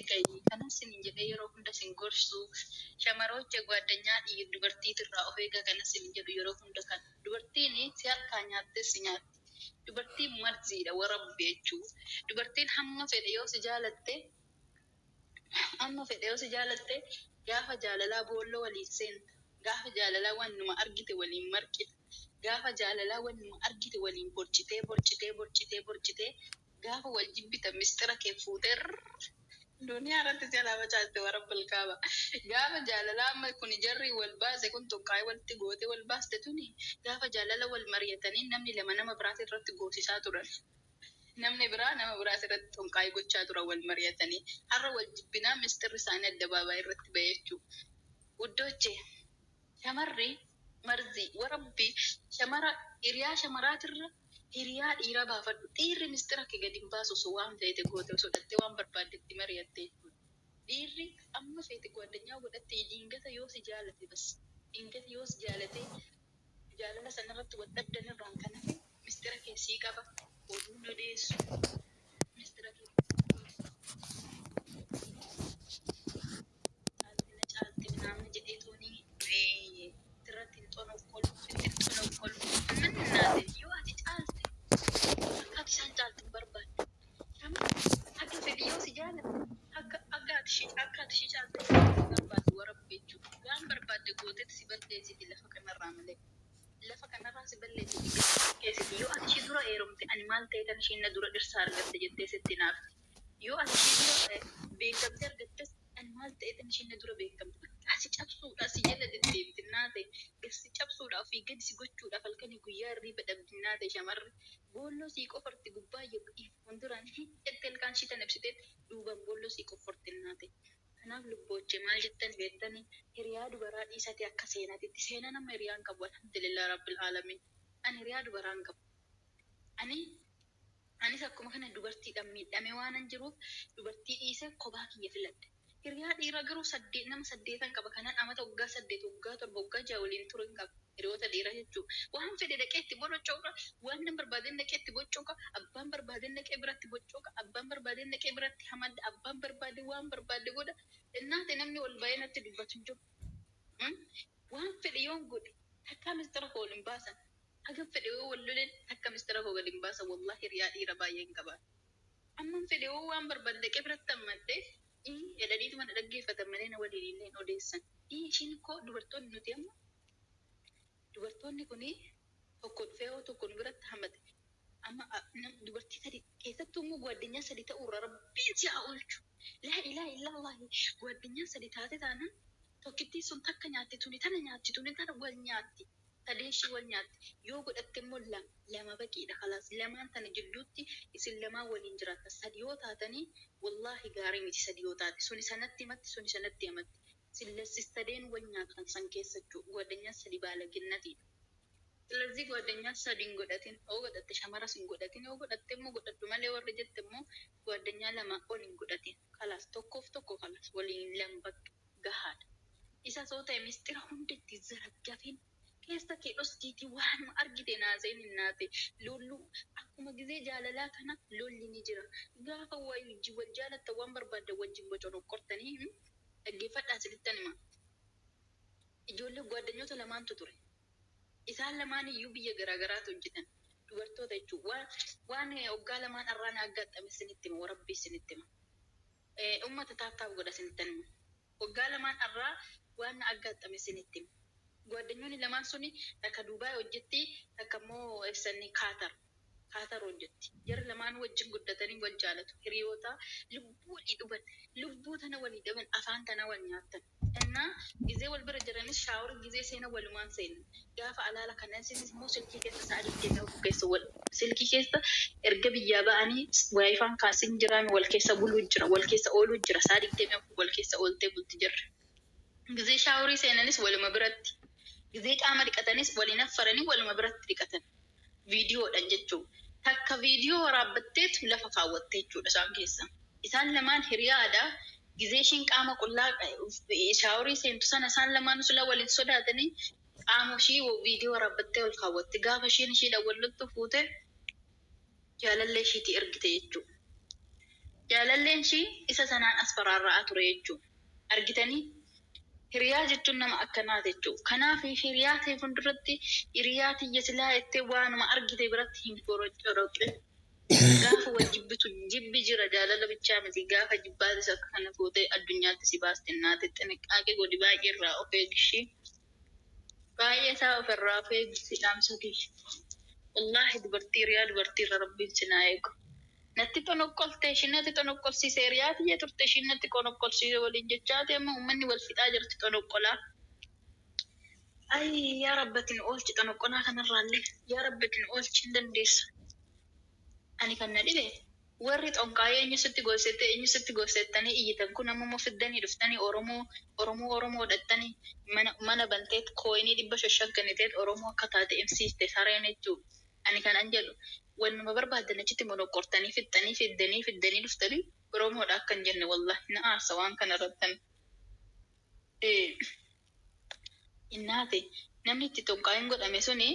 eegayi. Kanan sinin jedhee yeroo hunda sin gorsu shamaroche gwaaddanyaa dhiir dubartiitirraa of eegaa kanan sinin jedhu yeroo hunda kana. Dubartiin si harkaa nyaattee si nyaatti. Dubartiin marziidha warabbi jechuu. Dubartiin hamma fedhe yoo si jaalatte amma fedhe yoo si jaalatte gaafa jaalalaa boolloo waliin seenta. Gaafa jaalalaa wannuma argite waliin marqita. Gaafa jaalalaa wannuma argite waliin borcitee borcitee borcitee borcitee gaafa wal jibbita mistira kee fuutee duniyaa irratti jalaa facaaste warra bilkaaba. Gaafa jaalalaa amma kun jarri wal baase kun tokkaayee walitti gootee wal baaste tuni gaafa jaalala wal mari'atanii namni lama nama biraati irratti goosisaa turan. Namni biraa nama biraas irratti xonqaayee gochaa turan wal mari'atanii. Har'a wal jibbinaa mistirri isaanii addabaabaa irratti ba'e jechuudha. Guddoochee shamarri marzii warabbi shamara hiriyaa shamaraatirra hiriyaa dhiiraa baafadhu. Dhiirri mistira kee gadi hin baasu osoo waan feete goote osoo dhattee waan barbaaddetti mari'atte jechuudha. Dhiirri amma feete gwaaddanyaa godhatte diingata yoo si jaalate bas diingata yoo si jaalate jaalala sanarratti wal dhabdan irraan kan hafe mistira kee sii qaba oduun odeessu mistira kee caalti na caalti minaamin jedhee toonii irratti hin xonoqqolu sitti hin xonoqqolu mannaate yoo ati caalte akka ati isaan caaltu hin barbaaddu. Shamarri haga fedhi yoo si jaalatte akka akka ati ishii akka ati ishii caalte hin barbaaddu warabbi jechuudha. Waan barbaadde gootetti si balleessiti lafa kanarraa malee. Lafa kanarraa si balleessiti gadi keessiti yoo ati ishii dura heerumte ani maal ta'eetan ishiin na dura dhirsa argatte jettee sitti naafti. Yoo ati ishii dura beekamtii argattes ani maal ta'eetan ishiin na dura beekamte. Bakka si cabsuudhaaf si jala deddeebiti naa ta'e gad si cabsuudhaaf ofii gadi si gochuudhaaf halkanii guyyaa hirriiba dhabdi naa ta'e shamarri. Boolloo sii qofarti gubbaa fuulduraan jettee ilkaan ishii tan ibsitee duubaan boolloo sii qofforti naa ta'e. Kanaaf lubboochee maal jettan beektanii hiriyaa dubaraa dhiisate akka seenatitti seenaa nama hiriyaan qabu alhamdulillah rabbil aalamiin. Ani hiriyaa dubaraa hin qabu. Ani anis akkuma kana dubartiidhaan miidhamee waanan jiruuf dubartii dhiisee kophaa kiyya filadhe. Hiriyaa dhiiraa garuu saddeet nama saddeetan qaba. Kanaan amata waggaa 8 waggaa 7 waggaa 6 waliin ture hin qaba. Hiriyoota dhiiraa jechuudha. Waan fedhe dhaqee itti borocoqa, waan nan barbaadeen dhaqee itti boccoqa, abbaan barbaadeen dhaqee biratti boccoqa, abbaan barbaadeen dhaqee biratti hamadda, abbaan barbaade waan barbaade godha. Innaate namni ol ba'ee natti dubbatu hin jiru. Waan fedhe yoon godhe takkaa mistira koo ol hin baasan. Haga fedhe yoo wal loleen takka mistira koo gadi hin baasan wallahi hiriyaa dhiira baay'ee hin qaban. Amman fedhe yoo waan barbaade dhaqee biratti hammadhe jedhaniituma na dhaggeeffatan malee na waliin illee hin odeessan. Ishiin koo dubartoonni nuti amma dubartoonni kuni tokko dhufee yoo tokko nu biratti hammate amma dubartii sadi keessattuu immoo gwaddinyaa sadi ta'uurra rabbiin si haa oolchu. Laa ilaaha illallaahi gwaddinyaa sadi taate taanaan tokkittiin sun takka nyaatti tuni tana nyaatti tuni tana wal nyaatti. Sadeen ishii wal nyaatti. Yoo godhatte immoo lama lama baqiidha kalaas lamaan tana jidduutti isin lamaan waliin jiraatta. Sadi yoo taatanii wallaahi gaarii miti sadi yoo taate suni sanatti himatti suni sanatti himatti. Sillassis sadeen wal nyaatan san keessa jechuudha. Gwaddinyaa sadi baalaginnatiidha. Silazii gwaddinyaa sadi hin godhatin. Yoo godhatte shamaras hin godhatin. Yoo godhatte immoo godhadhu malee warri jette immoo gwaddinyaa lama ol hin godhatin. Kalaas tokkoof tokko kalaas waliin lama bakka gahaadha. Isa soo ta'e mistira hunda itti zaraggafin. Keessa kee dhoskiitii waanuma argite naaseen hin naate. Lollu akkuma gizee jaalalaa kana lolli ni jira. Gaafa wajjin wal jaalattan waan barbaaddan wajjin boconoqqortanii dhaggeeffadhaa isinittan hima. Ijoollee gwaaddanyoota lamaantu ture. Isaan lamaan iyyuu biyya garaa garaatu hojjetan. Dubartoota jechuun waan waggaa lamaan irraa na aggaxxame isinitti hima warabbii isinitti hima. Uummata taaf taaf godha isinittan hima. Waggaa lamaan irraa waan na aggaxxame isinitti hima. Gwaaddanyoonni lamaan suni takka Duubaay hojjetti takka immoo eessanni Kaatar. Kaatar hojjetti. Jarri lamaan wajjin guddatanii wal jaalatu. Hiriyoota lubbuu walii dhuban. Lubbuu tana walii dhaban afaan tana wal nyaattan. Innaa gizee wal bira jiranis shower gizee seena walumaan seenan. Gaafa alaala kanan isinis immoo silkii keessa sa'a 24 keessa wal silkii keessa erga biyyaa ba'anii WiFi'n kaasin jiraami wal keessa buluu jira wal keessa ooluu jira sa'a 24 wal keessa ooltee bulti jirra. Gizee shaaworii seenanis waluma biratti. Gizee qaama dhiqatanis waliin affaranii waluma biratti dhiqatan. Viidiyoodhaan jechuun. Takka viidiyoo waraabbatteetu lafa kaawwatte jechuudha isaan keessa. Isaan lamaan hiriyaadha. Gizee ishiin qaama qullaa shaaworii seentu sana isaan lamaan sula waliin sodaatanii qaama ishii viidiyoo waraabbattee ol kaawwatte. Gaafa ishiin ishiidhaan wal loltu fuute jaalallee ishiitii ergite jechuudha. Jaalalleen ishii isa sanaan as faraarra'aa ture jechuudha. Argitanii? Hiriyaa jechuun nama akkanaa jechuudha. Kanaaf hiriyaa ta'e fuulduratti hiriyaa tiyya silaa jettee waanuma argite biratti hin korocoroqin. Gaafa wal jibbitu jibbi jira, jaalala bichaa miti. Gaafa jibbaatis akka kana gootee addunyaatti si baaste naate xiniqqaaqee godhi, baay'ee irraa of eegishii. Baay'ee isaa ofirraa of eegisi, dhaamsa kiyya. Wallaahi dubartii, hiriyaa dubartii irra rabbiin sinaa eegu. Natti xonoqqolte, ishiin natti xonoqqolsiise, hiriyaa tiyya turte, ishiin natti xonoqqolsiise waliin jechaati amma uummanni wal fixaa jirti xonoqqolaa. Ayii yaa Rabbati nu oolchi xonoqqolaa kanarraallee, yaa Rabbati nu oolchi, hin dandeessa. Ani kan na dhibe warri xonqaayee eenyu sitti gorsette, eenyu sitti gorsettanii iyyitan kun amma immoo fiddanii dhuftanii Oromoo Oromoo Oromoo dhattanii mana banteet kooyinii 500 kenniteet Oromoo akka taate ibsiiste sareen jechuudha. Ani kanan jedhu wannuma barbaaddan achitti monoqqortanii fixxanii fiddanii fiddanii dhuftanii Oromoodha akka hin jenne, wallahi na aarsa waan kana irrattan. Innaate namni itti xonqaayin godhame suni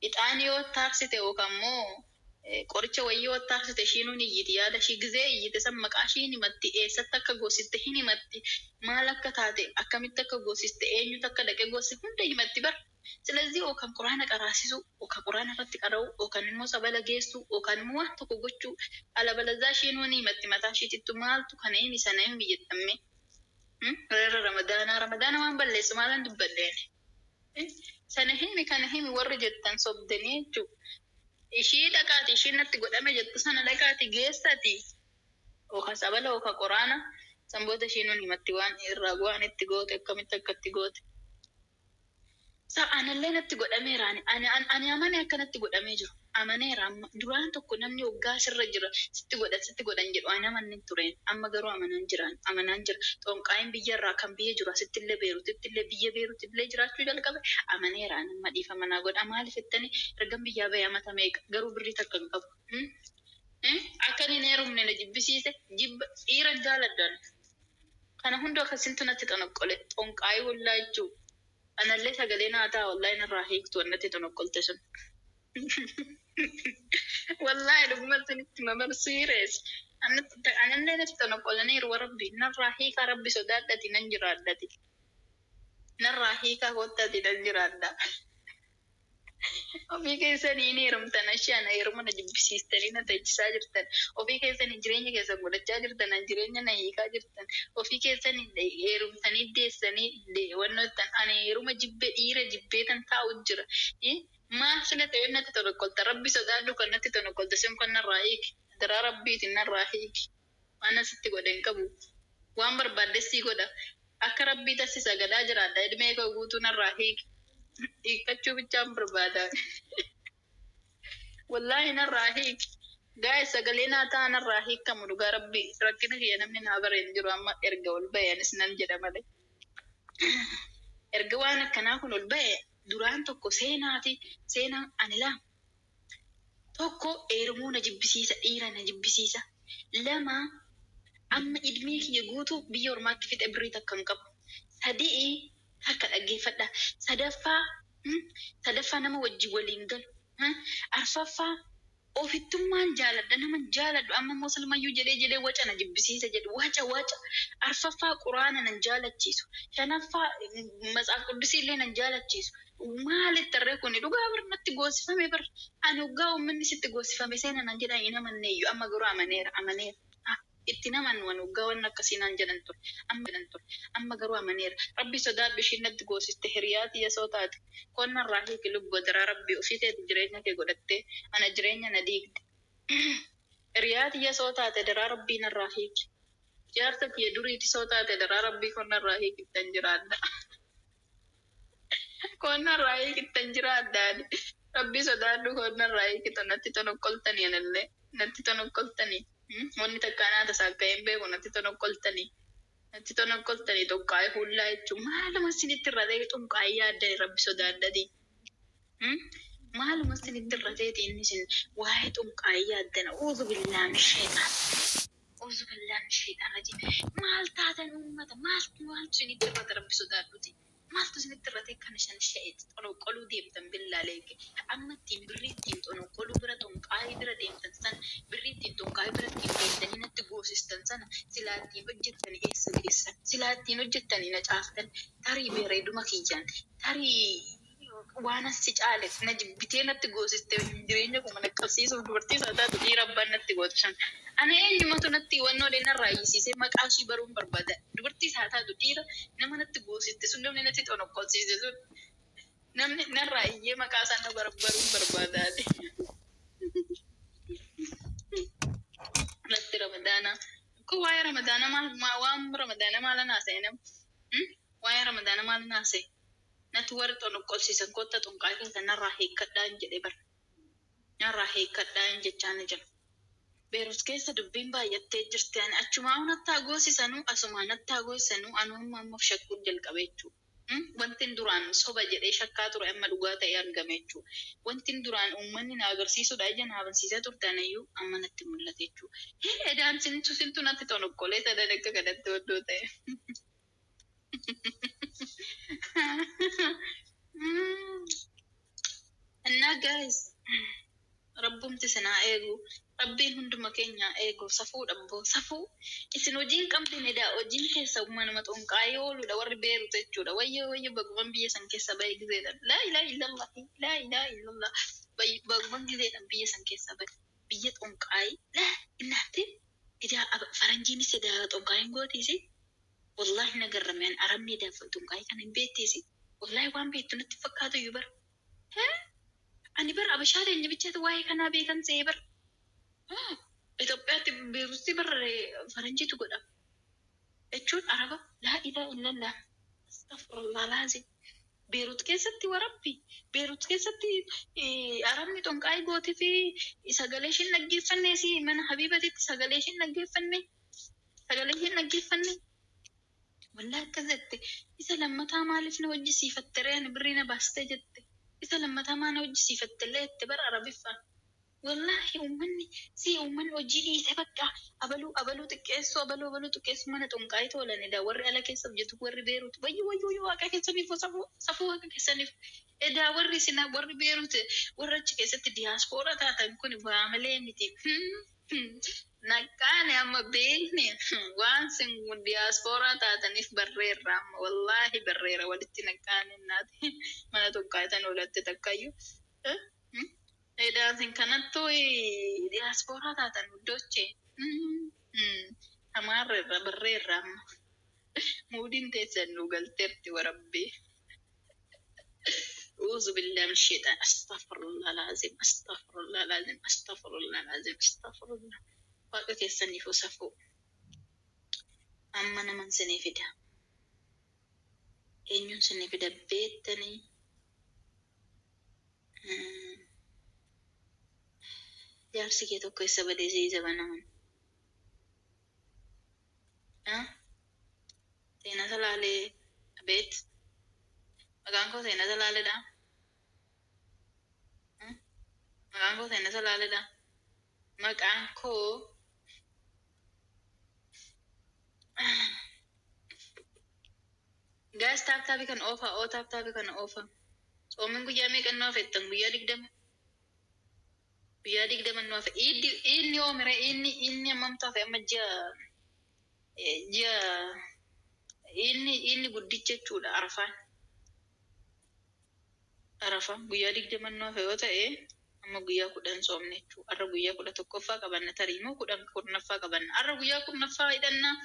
ixaan yoo taarsite yookaan immoo qoricha wayii yoo taarsite ishiinuu ni iyyiti. Yaada ishii gizee iyyite san maqaa ishii hin himatti, eessatti akka goosiste hin himatti, maal akka taate, akkamitti akka goosiste, eenyutu akka dhaqee goosise hunda himatti bar. Silazii yookaan quraana qaraasisuu yookaan quraana irratti qara'uu yookaan immoo sabala geessuu yookaan immoo waan tokko gochuu, alabalazaa ishiinuu ni himatti mataa ishiitittu. Maaltu kana himi sana himi jettamme? Reerra Ramadaanaa, Ramadaana waan balleessu maalan dubbadhe ani? Sana himi kana himi warri jettan sobdanii jechuudha. Ishii dhaqaati, ishiin natti godhame jettu sana dhaqaati geessati yookaan sabala yookaan quraana sanboota, ishiin himatti waan irraa waan itti goote, akkamitti akka itti goote. Sa anallee natti godhameera, ani amane akka natti godhamee jiru amaneera. Amma duraan tokko namni waggaa sirra jira sitti godhan sitti godhan jedhu ani amanne tureen, amma garuu amanaan jiraan, amanaan jira. Xonqaayin biyyarraa kan biyya jiru asittillee, Beerutittillee, biyya Beeruttillee jiraachuu jalqabe, amaneera. Ani amma dhiifama naa godha. Maaliif jettanii, ergan biyyaa bahee amata meeqa, garuu birrii takka hin qabu. Akka inni hin heerumne na jibbisiise, jibba dhiira jaaladhan. Kana hunda akkasintu natti xanoqqole xonqaayii hullaa jechuu. Anallee sagalee naa ta'a, wallahi narraa hiiktu natti xonoqqolte sun. Wallahi dhuguma isinitti mamar serious. Anallee natti xonoqqolaniiru, warabbi narraa hiikaa, rabbi sodaadhati nan jiraadhati. Narraa hiikaa koottati nan jiraadha. Ofii keessanii hin heerumtan, ashii ana heeruma na jibbisiistanii na teechisaa jirtan. Ofii keessanii jireenya keessan godhachaa jirtan, an jireenya na hiikaa jirtan. Ofii keessanii heerumtanii deessanii wannoo jettan, ani heeruma jibbe, dhiira jibbeetan taa'u jira. Maal sila ta'e natti tonoqqolta? Rabbi sodaadhu, kan natti tonoqqolte sun kan narraa hiiki. Daraa rabbiitiin narraa hiiki. Waan asitti godhe hin qabu. Waan barbaadde sii godha. Akka rabbii tassi sagadaa jiraadha. Ilmee koo guutuu narraa hiiki. Hiikkachuu bichaan barbaada. Wallaahi narraa hiiki. Gaa'e sagalee naa ta'a, narraa hiikamu dhugaa rabbii. Rakkina kiyya namni naa bare hin jiru amma erga ol ba'e, anis nan jedha malee. Erga waan akkanaa kun ol ba'e, duraan tokko seenaati seenaa ani laa tokko heerumuu na jibbisiisa, dhiira na jibbisiisa. Lama, amma ilmee kiyya guutuu biyya ormaatti fixe, birrii takka hin qabu. Sadii, takka dhaggeeffadha. Sadaffaa, sadaffaa nama wajjin waliin galu. Arfaffaa, ofittummaan jaaladha, nama jaaladhu. Amma immoo silmayyuu jedhee jedhee waca na jibbisiisa jedhu, waca waca. Arfaffaa, quraana nan jaalachiisu. Shanaffaa, matsaaf quddisii illee nan jaalachiisu. Maalitti tarree kun dhugaa bar natti goosifame bar. Ani waggaa uummanni sitti goosifame seena nan jedhan hin amanneeyyu, amma garuu amaneera, amaneera. Itti naman wan waggaa waan akkasii naan jedhan ture, amma jedhan ture, amma garuu amaneera. Rabbi sodaadhu, ishiin natti goosiste hiriyaa tiyya soo taate konnarraa hiiki lubbuu, daraa rabbii. Ofii keeti jireenya kee godhattee ana jireenya na diigde. Hiriyaa tiyya soo taate daraa rabbii narraa hiiki. Jaarsa kiyya duriiti soo taate daraa rabbii konnarraa hiikittan jiraadha. Konnarraa hiikittan jiraadhaan. Rabbii sodaadhu, konnarraa hiikitu natti tonoqqoltanii, anallee natti tonoqqoltanii. Wanni takka anaa tasaa akka hin beeku natti tonoqqoltanii. Natti tonoqqoltanii xonqaa'ee hullaa jechuun maaluma isinitti irra ta'e xonqaa'ee yaaddan, rabbi sodaadhati. Maaluma isinitti irra ta'eeti inni isin waa'ee xonqaa'ee yaaddan? Uuzu billaa min sheexaan. Uuzu billaa min sheexaan rajiim. Maal taatan uummata, maaltu maaltu isinitti irra ta'e, rabbi sodaadhuti. Maaltu isinitti irratee kana shan sha'e xonqoluu deemtan billaalee amma ittiin birrii ittiin xonqoluu bira xonqaayii bira deemtan san, birrii ittiin xonqaayii bira ittiin deemtanii natti goosistan sana silaa ittiin hojjettanii eessa geessan? Silaa ittiin hojjettanii na caaltan, tarii bareeduma kiyyaan, tarii waan as si caale na jibbitee natti goosiste, jireenya koo mana qabsiisuuf dubartii isaa taatu dhiira abbaan natti goota shan. Ana eenyumatu natti wannoo narraa iyyisiisee maqaa ishii baruun barbaada. Dubartii isaa taatu dhiira nama natti goosiste sun, namni natti xonokkolsiise sun, namni narraa iyyee maqaa isaa na baruun barbaadaati. Natti Ramadaana. Kun waa'ee Ramadaana maal, waan Ramadaana maal haasa'e nama? Waa'ee Ramadaana maal haasa'e? Natti warri xonokkolsiisan kotta xonqaa keessa narraa hiikkadhaan jedhe bara. Narraa hiikkadhaan jechaa ni jira. Beerut keessa dubbiin baay'attee jirti. Ani achumaa nattaa goosisanuu, asumaa nattaa goosisanuu, anuu amma ammaaf shakkuun jalqabe jechuudha. Wanti duraan soba jedhee shakkaa ture amma dhugaa ta'ee argame jechuudha. Wanti duraan uummanni na agarsiisuudha ija na amansiisaa turtan iyyuu amma natti mul'ate jechuudha. Hee, edaan sintu sintu natti xonokkolee sadan akka kanatti oddoo ta'e. Innaa guys, rabbumti sinaa eegu, rabbiin hunduma keenya eegu. Safuu dhabboo, safuu isin hojiin qabdin edaa hojiin keessa manuma xonqaayee ooluudha warri Beerut jechuudha. Wayyo wayyo, baguman biyya san keessa bahe gizeedhan. Laa ilaaha illallah, laa ilaaha illallah, baguman gizeedhan biyya san keessa bahe, biyya xonqaayee. Laa innaatti edaa faranjiinis edaa xonqaayin gootiisi. Wallahi na garrame an. Arabni edaa xonqaayee kana hin beekteesi. Wallahi waan beektu natti fakkaatu iyyuu bara. Ani bar abashaa teenya bichaatu waa'ee kanaa beekan se'ee bar. Itoophiyaatti Beeruutti bar faranjiitu godha. Jechuun araba. Laa ilaaha illallah. Astaghfirullah laazim. Beerut keessatti warabbi. Beerut keessatti arabni xonqaayii gootii fi sagalee ishiin dhaggeeffanne si mana Habiibatitti sagalee ishiin dhaggeeffanne. Sagalee ishiin dhaggeeffanne. Wallaahi akkas jette. Isa lammataa maaliif na hojjisiifatte ree, ani birrii na baastee jette. Isa lammataa maa na hojjisiifatte illee jette bara arabiffaan. Wallaahi uummanni si uummanni hojii dhiise bakka abaluu abaluu xiqqeessuu, abaluu abaluu xiqqeessuu, mana xonqaayii tolanidha. Warri ala keessa hojjetu, warri Beerut, wayyo wayyo wayyo, waaqa keessaniif safuu, safuu waaqa keessaniif. Edaa warri isin warri Beerut, warra achi keessatti diyaaspooraa taatan kun waa malee miti. Naqqaane amma beekne, waan sin diyaaspooraa taataniif barreerra amma, wallaahi barreera walitti naqqaane naati mana xonqaayitan oolatte takkayyuu. Edaa isin kanattuu diyaaspooraa taatan iddooche. Hamaarreerra barreerra amma. Muudiin teessan nu galteerti warabbii. أعوذ بالله من الشيطان، أستغفر الله العظيم، أستغفر الله العظيم، أستغفر الله العظيم، أستغفر الله. Waaqa keessaniif safuu. Amma naman sinii fida. Eenyuun sinii fida beektanii? Jaarsi kee tokko eessa badee sii zabanaman? Seenaa Salaalee, abeet. Maqaan koo Seenaa Salaaleedha. Maqaan koo Seenaa Salaaleedha. Maqaan koo. Guys, tap tapii kan oofaa, oo tap tapii kan oofaa. Tsoomiin guyyaa meeqan nu hafettan? Guyyaa 20. Guyyaa 20 nu hafe. Iiddi inni oomire inni hammamtu hafe amma? Ji'a inni guddicha jechuudha, arafaan. Arafaan guyyaa 20 nu hafe yoo ta'e, amma guyyaa 10 soomne jechuudha. Har'a guyyaa 11ffaa qabanna, tarii immoo 10 10ffaa qabanna. Har'a guyyaa 10ffaa hidhannaa.